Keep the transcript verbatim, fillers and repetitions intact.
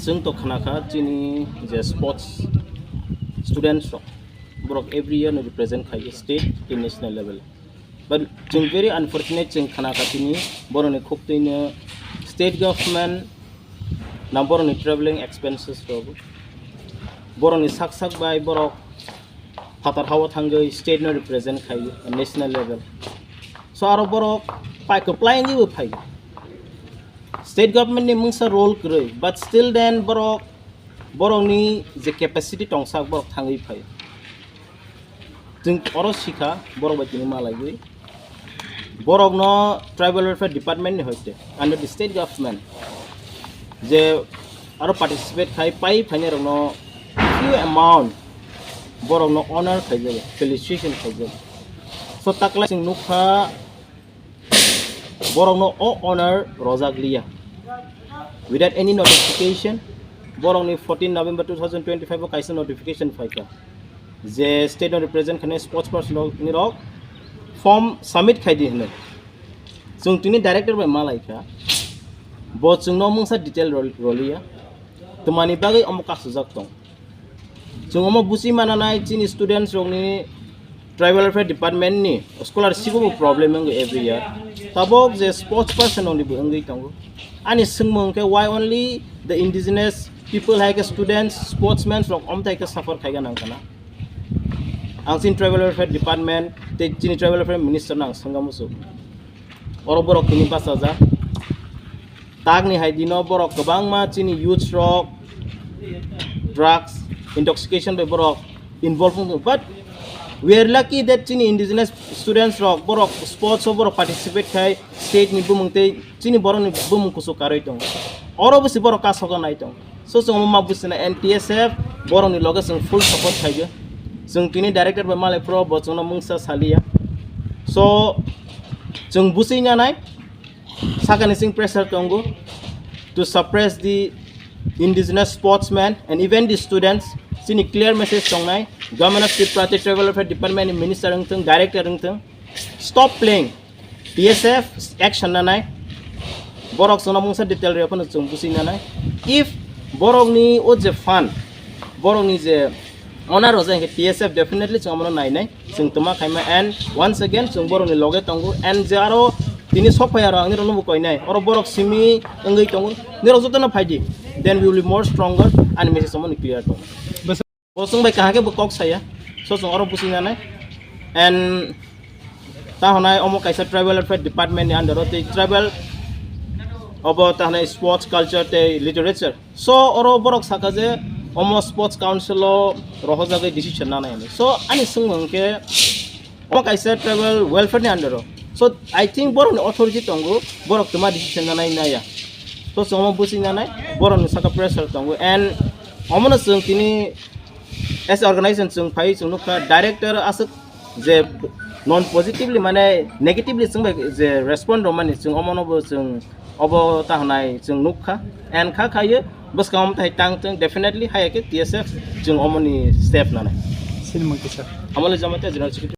Chwng to khna kha chini je sports students rok, borok every year no represent khai state tei national level. But chwng very unfortunate, chwng khna kha chini borokni khuk twi no state government na borokni traveling expenses rok, borokni sak sak bai borok phatar hao thangwi state no represent khai national level. So aro borok pai kwplai wngwi bo phai. State government ni mungsa role kwrwi, but still then borok, borokni je capacity tongsak borok thangwi phai. Chwng oro sikha borok bai tini malaiwi. Borokno tribal welfare department ni hoite under the state government je aro participate khai pai phainai rokno few amount borokno honor khaijago, felicitation khaijago. So taklai chwng nukha borokno o honor rojak liya without any notification. Borokni fourteen November two thousand twenty-five o kaisa notification phaikha je state no represent khainai sports person rok ni rok form submit khaidi hinwi. Chwng tini director bai malaikha, bo chwngno mungsa detail rol-, roliya, twmani bagwi omo kasujak tong. Chwng omo busi mananai chini students rokni tribal welfare department ni scholarship bo problem wngwi every year. Tabok je sports person rokni bo wngwi tongo. Ani swngmung khe why only the indigenous people hai khe students, sportsmen rok omthai khe suffer khaiga nang kana. Ang chini tribal welfare department tei chini tribal welfare minister no ang swngna muchuk. Oro borok tini bachajak. Takni hai dino borok kwbangma chini youths rok drugs, intoxication bai borok involve wngwi. But we are lucky that chini indigenous students rok borok sports o borok participate khai state ni bumung tei chini borok ni bumung kuchuk karwi tongo. Oro bwsi borok kasok nai tongo. So chwng omo ma bwsina N T S F borok ni loge chwng full support khaio. Chwng tini director bai malai pro bo chwngno mungsa saliya. So chwng bwswi nanai sakani chwng pressure tongo to suppress the indigenous sportsmen and even the students. Chini clear message tongnai, Government of Tripura tei Tribal Welfare Department ni minister wngthung, director wngthung, stop playing. T S F action nanai. Borok chwngno mungsa detail rw phano chwng bwswi nanai. If borokni o je fund, borokni je honor rojak hinkhe T S F definitely chwng omono nainai. Chwng twma khaima and once again chwng borokni loge tongo and je aro tini sok phai aro ang nirokno bo koinai. Oro borok simi wngwi tongo. Nirok jotono phaidi. Then we will be more stronger and message omono clear tongo. Bo chwng bai kaham khe bo kok saya. So chwng oro bwswi nanai. And ta honai omo kaisa tribal welfare department ni under o tei tribal obo ta honai sports, culture tei literature. So oro borok saka je omo sports council o rohorjagwi decision nanai hinwi. So ani swngmung khe omo kaisa tribal welfare ni under o. So I think borok ni authority tongo, borok twma decision nanai naya. So chwng omo bwswi nanai, borok ni saka pressure tongo and omono chwng tini as a organization chwng phai chwng nukha director aswk je non positively mane negatively chwng bai je respond rwmani chwng omono bo chwng obo ta hwnai chwng nukha and kha khayo bwskang omo tai tang chwng definitely hai khe T S F chwng omoni step nanai. Sini mungkisa. Amole Jamatia General Secretary.